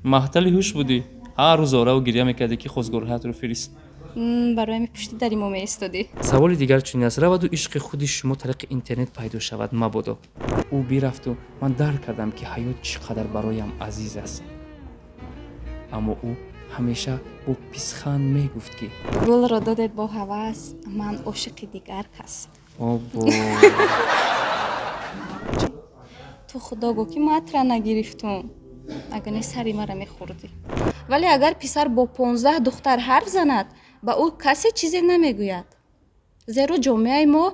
Маҳтали ҳуш будӣ, ҳар рӯз ораву гирья мекардӣ, ки хостгорҳаятро фирист. Барои ҳамин пушти дари мо меистодӣ. Саволи дигар чунин аст: раваду ишқи худи шумо тариқи интернет пайдо шавад, мабодо. Ӯ бирафту ман дарк кардам, ки ҳаёт чӣ қадар бароям азиз аст, аммо ӯ ҳамеша бо писханд мегуфт, ки гулро додед бо ҳавас, ман ошиқи дигар кас. Обо. Ту худо гӯ, ки матра нагирифтум, агар не, сари мара мехӯрдӣ. Вале агар писар бо 15 духтар ҳарф занад, ба ӯ касе чизе намегӯяд, зеро ҷомеаи мо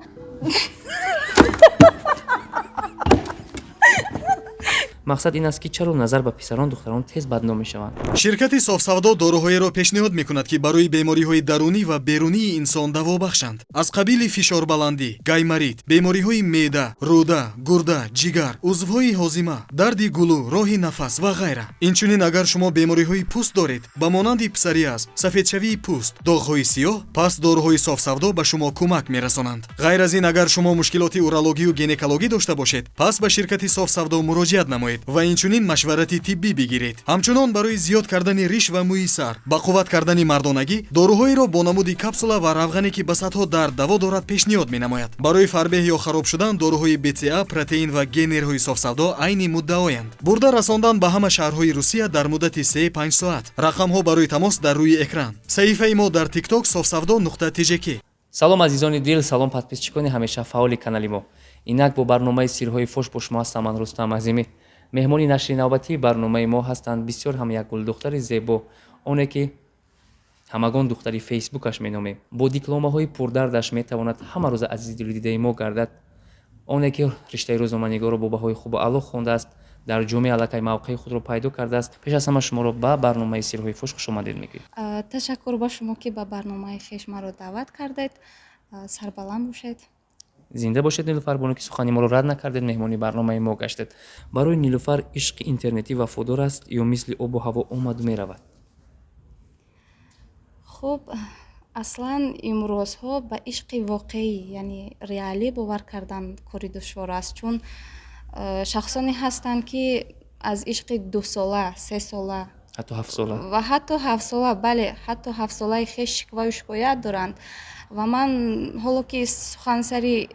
Мақсад ин аст, ки чаро назар ба писарон духтарон тез бадном мешаванд. Ширкати Софсавдо доруҳоеро пешниҳод мекунад, ки барои бемориҳои дарунӣ ва берунии инсон даво бахшанд, аз қабили фишорбаландӣ, гайморит, бемориҳои меъда, рӯда, гурда, ҷигар, узвҳои ҳозима, дарди гулӯ, роҳи нафас ва ғайра. Инчунин, агар шумо бемориҳои пӯст доред, ба монанди псориаз, сафедшавии пӯст, доғҳои сиёҳ, пас доруҳои Софсавдо ба шумо кӯмак мерасонанд. Ғайр аз ин, агар шумо мушкилоти урологию гинекологӣ дошта бошед, пас ба ширкати Софсавдо муроҷиат намоед ва инчунин машварати тиббӣ бигиред. Ҳамчунон, барои зиёд кардани риш ва мӯи сар, ба қувват кардани мардонагӣ доруҳоеро бо намуди капсула ва равғане, ки ба садҳо дард даво дорад, пешниҳод менамояд. Барои фарбеҳ ё хароб шудан доруҳои БЦА, протеин ва генерҳои Софсавдо айни муддаоянд. Бурда расондан ба ҳама шаҳрҳои Русия дар муддати 3-5 соат. Рақамҳо барои тамос дар рӯи экран. Саҳифаи мо дар ТикТок: софсавдо.тжк. Салом, азизони дил, салом, подписчикони ҳамеша фаъоли канали мо. Инак бо барномаи Сирҳои фош бо шумо ҳастам ман, Рустам Азимӣ. Меҳмони нашри навбатии барномаи мо ҳастанд бисёр ҳам як гулдухтари зебо, оне ки ҳамагон духтари Фейсбукаш меномем, бо дипломаҳои пурдардаш метавонад ҳама рӯза азизи дилу дидаи мо гардад, оне ки риштаи рӯзноманигорро бо баҳои хубу аъло хондааст, дар ҷомеа аллакай мавқеи худро пайдо кардааст. Пеш аз ҳама шуморо ба барномаи Сирҳои фош хушомадед мегӯем. Ташаккур ба шумо, ки ба барномаи хеш маро даъват кардед. Сарбаланд бошед. Зинда бошед, Нилуфар бону, ки сухани моро рад накардед, меҳмони барномаи мо гаштед. Барои Нилуфар ишқи интернетӣ вафодор аст ё мисли обу ҳаво омаду меравад? Хуб, аслан имрӯзҳо ба ишқи воқеӣ, яъне реалӣ, бовар кардан кори душвор аст, чун шахсоне ҳастанд, ки аз ишқи дусола, сесола ҳатто ҳафтсола. Ва ҳатто ҳафтсола, бале, ҳатто ҳафтсолаи хеш шикваю шикоят доранд. Ва ман ҳоло ки сухан сари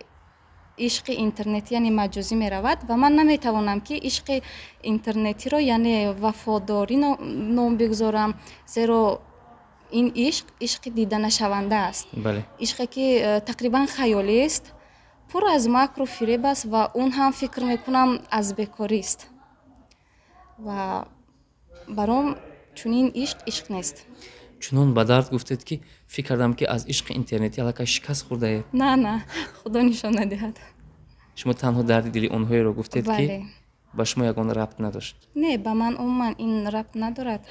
ишқи интернетӣ, яъне маҷозӣ меравад, ва ман наметавонам, ки ишқи интернетиро, яъне вафодорӣ ном бигузорам, зеро ин ишқ ишқи диданашаванда аст. Ишқе ки тақрибан хаёлист, пур аз макру фиреб аст ва он ҳам, фикр мекунам, аз бекорист. Ва баром чунин ишқ ишқ нест. Чунон ба дард гуфтед, ки фикр кардам, ки аз ишқи интернетӣ аллакай шикаст хӯрдаед. На, на, худо нишон надиҳад. Шумо танҳо дарди дили онҳоеро гуфтед, ки ба шумо ягон рабт надошт. Не, ба ман умуман ин рабт надорад.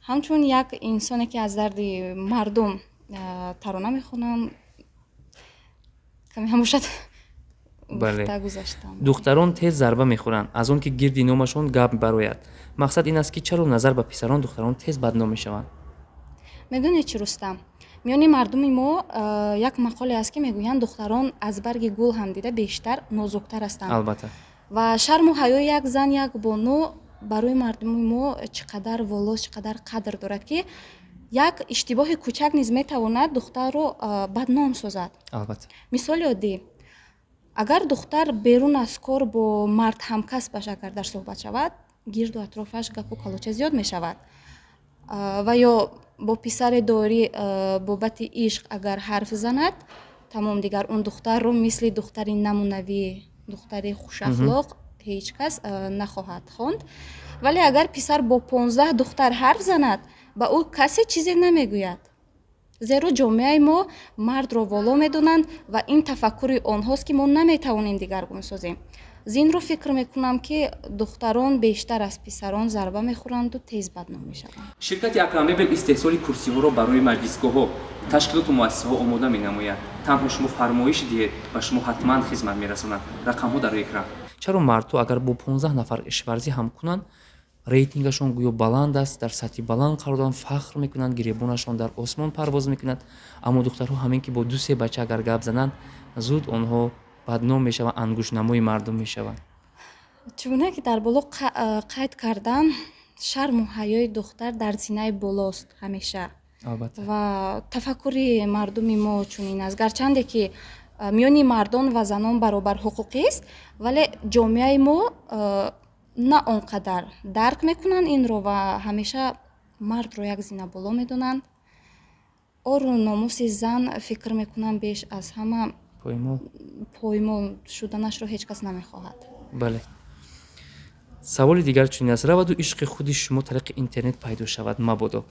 Ҳамчун як инсоне, ки аз дарди мардум тарона мехонам, каме ҳам бошад, гуфта гузаштам. Духтарон тез зарба мехӯранд аз он ки гирди номашон гап барояд. Мақсад ин аст, ки чаро назар ба писарон духтарон тез бадном мешаванд. Медонед чӣ, Рустам, миёни мардуми мо як мақоле аст, ки мегӯянд, духтарон аз барги гул ҳам дида бештар нозуктар ҳастанд. Ва шарму ҳаёи як зан, як бону барои мардуми мо чӣ қадар волост, чӣ қадар қадр дорад, ки як иштибоҳи кӯчак низ метавонад духтарро бадном созад. Мисоли оддӣ: агар духтар берун аз кор бо мард ҳамкасбаш агар дар суҳбат шавад, гирду атрофаш гапу калоча зиёд мешавад. Ва ё бо писаре дорӣ бобати ишқ агар ҳарф занад, тамом, дигар он духтарро мисли духтари намунавӣ, духтари хушахлоқ ҳеҷ кас нахоҳад хонд. Вале агар писар бо 15 духтар ҳарф занад, ба ӯ касе чизе намегӯяд, зеро ҷомеаи мо мардро воло медонанд ва ин тафаккури онҳост, ки мо наметавонем дигаргун созем. Зинро фикр мекунам, ки духтарон бештар аз писарон зарба мехӯранду тез бадном мешаванд. Ширкати Акрамебел истеҳсоли курсиҳоро барои маҷлисгоҳҳо, ташкилоту муассисаҳо омода менамояд. Танҳо шумо фармоиш диҳед, ба шумо ҳатман хизмат мерасонад. Рақамҳо дар экран. Чаро мардҳо агар бо 15 нафар ишқварзӣ ҳам кунанд, рейтингашон гӯё баланд аст, дар сатҳи баланд қарор доранд, фахр мекунанд, гиребонашон дар осмон парвоз мекунад, аммо духтарҳо ҳамин ки бо ду-се бача агар гап зананд, зуд онҳо бадном мешаванд, ангуштнамои мардум мешаванд? Чӣ гуна ки дар боло қайд кардам. Шарму ҳаёи духтар дар зинаи болост ҳамеша. Албатта. Ва тафаккури мардуми мо чунин аст. Гарчанде ки миёни мардон ва занон баробарҳуқуқист, вале ҷомеаи мо на он қадар дарк мекунанд инро ва ҳамеша мардро як зина боло медонанд. Ору номуси зан, фикр мекунам, беш аз ҳама поймол поймол шуданашро ҳеҷ кас намехоҳад. Бале, саволи дигар чунин аст: раваду ишқи худи шумо тариқи интернет пайдо шавад, мабодо?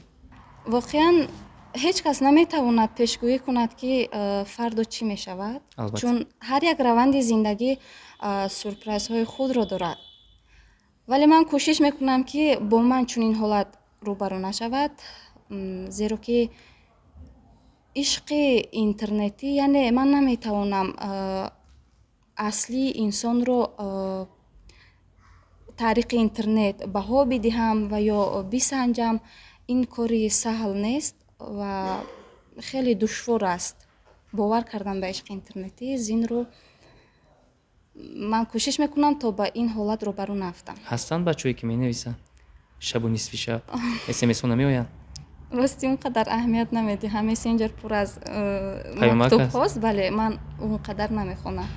Воқеан, ҳеҷ кас наметавонад пешгӯӣ кунад, ки фардо чӣ мешавад, чун ҳар як раванди зиндагӣ сюрпрайзҳои худро дорад. Вале ман кӯшиш мекунам, ки бо ман чунин ҳолат рӯбарӯ нашавад, зеро ки ишқи интернетӣ, яъне ман наметавонам аслии инсонро тариқи интернет баҳо бидиҳам ва ё бисанҷам. Ин кори саҳл нест ва хеле душвор аст бовар кардан ба ишқи интернетӣ. Зин рӯ ман кӯшиш мекунам, то ба ин ҳолат рӯбарӯ наафтам. Ҳастанд бачаҳое, ки менависанд шабу нисфи шаб, смсҳо намеоянд? Рости, он қадар аҳамият намедиҳам. Мессенҷер пур аз паёмак аст? мактубҳост. Бале, ман он қадар намехонам.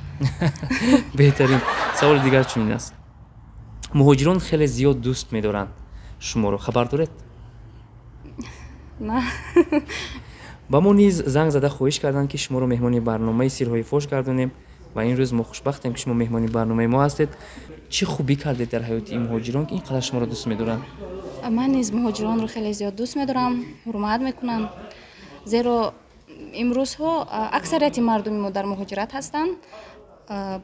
Беҳтарин. Саволи дигар чунин аст: муҳоҷирон хеле зиёд дӯст медоранд шуморо, хабар доред? На. Ба мо низ занг зада хоҳиш карданд, ки шуморо меҳмони барномаи Сирҳои фош гардонем ва ин рӯз мо хушбахтем, ки шумо меҳмони барномаи мо ҳастед. Чӣ хубӣ кардед дар ҳаёти ин муҳоҷирон, ки ин қадар шуморо дӯст медоранд? Ман низ муҳоҷиронро хеле зиёд дӯст медорам, ҳурмат мекунам, зеро имрӯзҳо аксарияти мардуми мо дар муҳоҷират ҳастанд.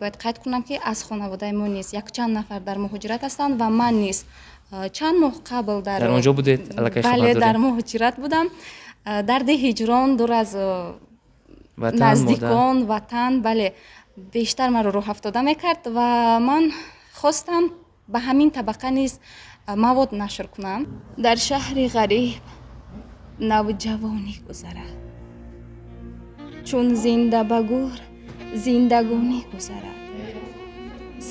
Бояд қайд кунам, ки аз хонаводаи мо низ якчанд нафар дар муҳоҷират ҳастанд ва ман низ чанд моҳ қабл дар Дар он ҷо будед, аллакай хабар Бале, дар дорем. муҳоҷират будам. Дарди ҳиҷрон, дур аз ватан, модар. наздикон, ватан, бале, бештар маро рӯҳафтода мекард ва ман хостам ба ҳамин табақа низ мавод нашр кунам. Дар шаҳри ғариб навҷавонӣ гузарад, чун зинда ба гӯр зиндагонӣ гузарад.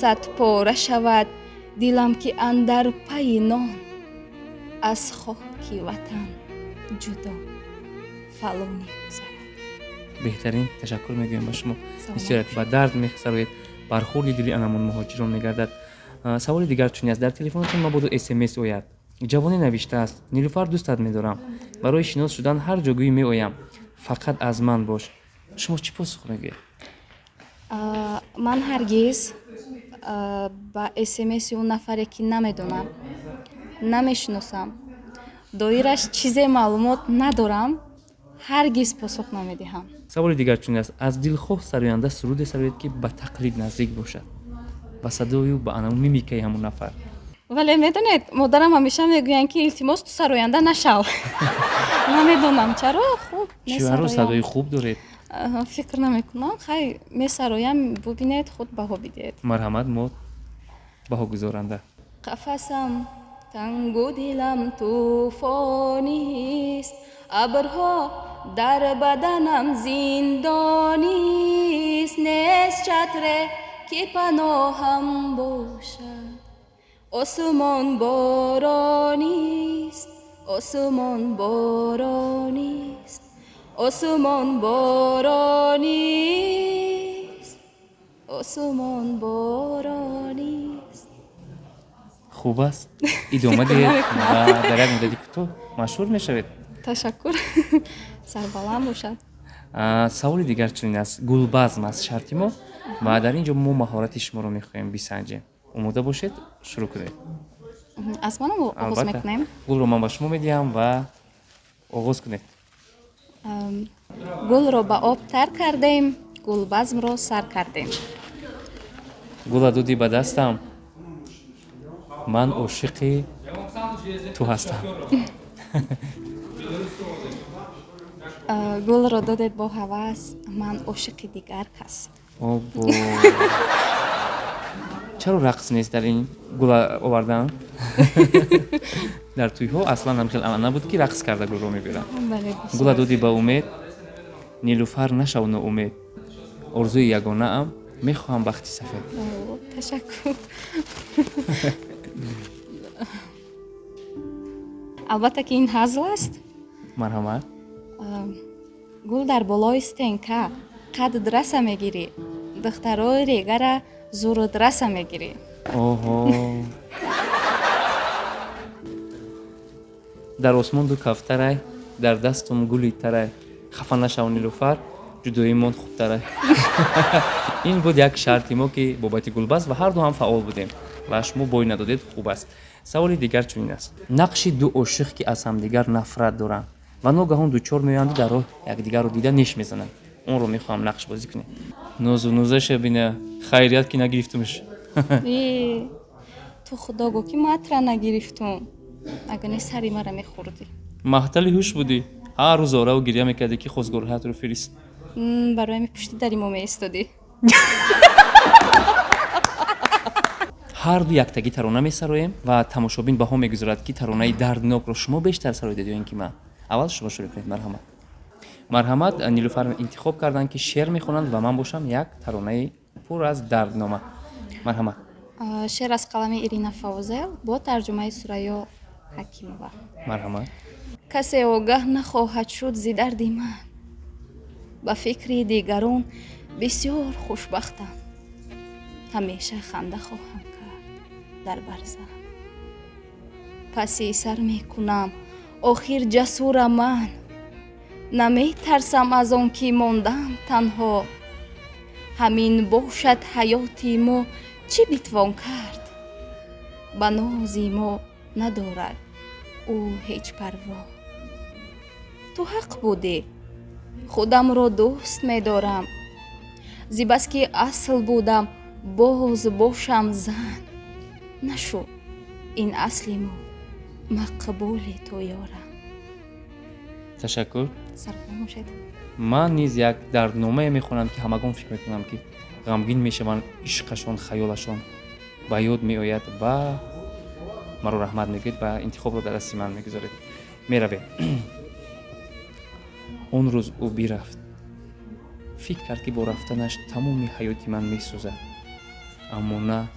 Садпора шавад дилам, ки андар пайи нон аз хоки ватан ҷудо фалонӣ гузарад. Беҳтарин, ташаккур мегӯем ба шумо. Саломат. Бисёр як ба дард месароед, бархӯрди дили анамон муҳоҷирон мегардад. Саволи дигар чунин аст: дар телефонатон мабодо смс ояд, ҷавоне навиштааст: «Нилуфар, дӯстат медорам, барои шинос шудан ҳар ҷо гӯӣ меоям, фақат аз ман бош», шумо чӣ посух мегӯед? Ман ҳаргиз ба смси он нафаре, ки намедонам, намешиносам, доираш чизе маълумот надорам, ҳаргиз посух намедиҳам. Саволи дигар чунин аст: аз дилхоҳ сароянда суруде сароед, ки ба тақлид наздик бошад, ба садою ба анамун мимикаи ҳамон нафар. Вале медонед, модарам ҳамеша мегӯянд, ки илтимос, ту сароянда нашав. Намедонам чаро. Хуб, чаро? месароям. Садои хуб доред. Фикр намекунам. Хай, месароям, бубинед, худ баҳо бидиҳед. Марҳамат, мо баҳогузоранда. Қафасам тангу дилам тӯфонист, абрҳо дар баданам зиндонист. Нест чатре, ки паноҳам бошад, осмон боронист, осмон боронист, осмон боронист, осмон боронист. Хуб аст, идома Фикр диҳед намекунам. ва дар як муддати кӯтоҳ машҳур мешавед. Ташаккур, сарбаланд бошад. Саволи дигар чунин аст: гулбазм аст шарти мо ва дар ин ҷо мо маҳорати шуморо мехоҳем бисанҷем. Омода бошед, шурӯъ кунед. Аз манам оғоз Албатта. мекунем? Гулро ман ба шумо медиҳам ва оғоз кунед. Гулро ба об тар кардем, гулбазмро сар кардем. Гула додӣ ба дастам, ман ошиқи ту ҳастам. Гулро додед бо ҳавас, ман ошиқи дигар кас. Обо, чаро рақс нест дар ин гула овардан? Дар тӯйҳо аслан ҳам хел анъана буд, ки рақс карда гулро мебиранд. Бале. Гула додӣ ба умед, Нилуфар, нашав ноумед, орзуи ягонаам, мехоҳам бахти сафед. Ташаккур. Албатта, ки ин ҳазл аст. Марҳамат. Гул дар болои стенка қад раса мегирӣ, духтарои регара зурут раса мегирӣ. Оҳо, дар осмон ду кафтарай, дар дастум гули тарай, хафа нашав, Нилуфар, ҷудоимон хубтарай. Ин буд як шарти мо, ки бобати гулбаст ва ҳарду ҳам фаъол будем ва шумо бой надодед. Хуб аст. Саволи дигар чунин аст: нақши ду ошиқ, ки аз ҳамдигар нафрат доранд ва ногаҳон дучор меоянду дар роҳ якдигарро дида неш мезананд, онро мехоҳам нақш бозӣ кунед. Нозу нузаша бина, хайрият, ки нагирифтумш. Ту худо гӯ, ки матра нагирифтум, агар не, сари мара мехӯрдӣ. Маҳтали ҳуш будӣ, ҳар рӯз ораву гиря мекардӣ, ки хозгорҳатро фирист. Барои ҳами пушти дари мо меистодӣ. Ҳарду яктагӣ тарона месароем ва тамошобин баҳо мегузорад, ки таронаи дарднокро шумо бештар сароидед ё ин ки ман. Аввал шумо шурӯъ кунед, марҳамат. Марҳамат, Нилуфар интихоб карданд, ки шеър мехонанд ва ман бошам як таронаи пур аз дарднома. Марҳамат. Шеър аз қалами Ирина Фаузел бо тарҷумаи Сурайё Ҳакимова. Марҳамат. Касе огаҳ нахоҳад шуд зи дарди ман, ба фикри дигарон бисёр хушбахтам, ҳамеша ханда хоҳам кард дар барзах, паси сар мекунам, охир ҷасурам ман, наметарсам аз он ки мондам танҳо. Ҳамин бошад ҳаёти мо, чӣ битвон кард? Ба нози мо надорад ӯ ҳеҷ парво. Ту ҳақ будӣ, худамро дӯст медорам, зибаски асл будам, боз бошам зан. Нашуд ин асли мо мақбули ту, ёрам. Ташаккур. Сарбаланд бошед. Ман низ як дардномае мехонам, ки ҳамагон фикр мекунам, ки ғамгин мешаванд, ишқашон, хаёлашон ба ёд меояд ва маро раҳмат мегӯед ва интихобро дар дасти ман мегузоред. Меравем. Он рӯз ӯ бирафт, фикр кард, ки бо рафтанаш тамоми ҳаёти ман месӯзад, аммо на,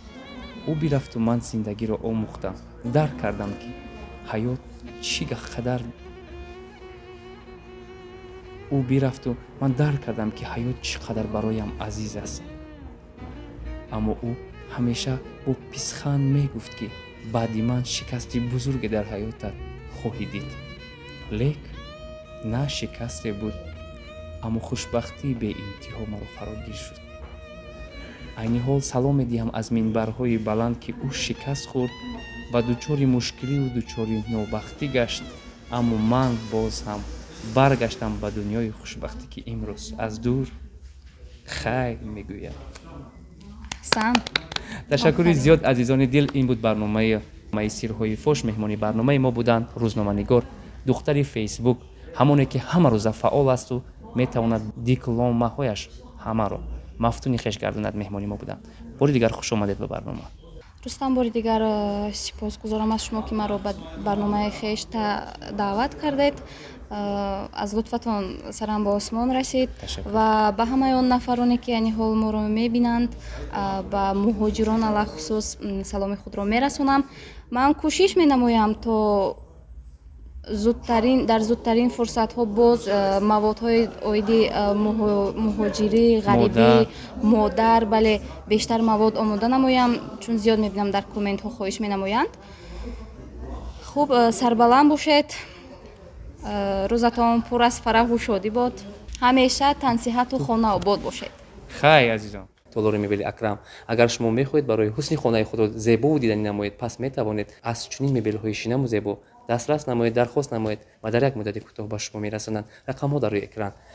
ӯ бирафту ман зиндагиро омӯхтам, дарк кардам, ки ҳаёт чӣ қадар. Ӯ бирафту ман дарк кардам, ки ҳаёт чӣ қадар бароям азиз аст. Аммо ӯ ҳамеша бо писханд мегуфт, ки баъди ман шикасти бузурге дар ҳаётат хоҳӣ дид. Лек на шикасте буд, аммо хушбахтии беинтиҳо маро фарогир шуд. Айни ҳол салом медиҳам аз минбарҳои баланд, ки ӯ шикаст хӯрд ва дучори мушкиливу дучори нобахтӣ гашт, аммо ман боз ҳам баргаштам ба дунёи хушбахтӣ, ки имрӯз аз дур хайр мегӯям. Ташаккури зиёд, азизони дил. Ин буд барномаи «Сирҳои фош». Меҳмони барномаи мо буданд рӯзноманигор, духтари Фейсбук, ҳамоне ки ҳама рӯза фаъол асту метавонад дикломаҳояш ҳамаро мафтуни хеш гардонад, меҳмони мо буданд. Бори дигар хуш омадед ба барнома. Рустам, бори дигар сипосгузорам аз шумо, ки маро ба барномаи хеш даъват кардед. Аз лутфатон сарам ба осмон расид. Ва ба ҳамаи он нафароне, ки айни ҳол моро мебинанд, ба муҳоҷирон алахусус саломи худро мерасонам. Ман кӯшиш менамоям, то зудтарин, дар зудтарин фурсатҳо боз маводҳои оиди муҳоҷирӣ, ғарибӣ, модар, бале, бештар мавод омода намоям, чун зиёд мебинам, дар комментҳо хоҳиш менамоянд. Хуб, сарбаланд бошед, рӯзатон пур аз фараҳу шодӣ бод, ҳамеша тансиҳату хонаобод бошед. Хай, азизон. Толори мебели «Акрам». Агар шумо мехоҳед барои ҳусни хонаи худро зебову диданӣ намоед, пас метавонед аз чунин мебелҳои шинаму зебо дастрас намоед, дархост намоед ва дар як муддати кӯтоҳ ба шумо мерасонанд. Рақамҳо дар рӯи экран.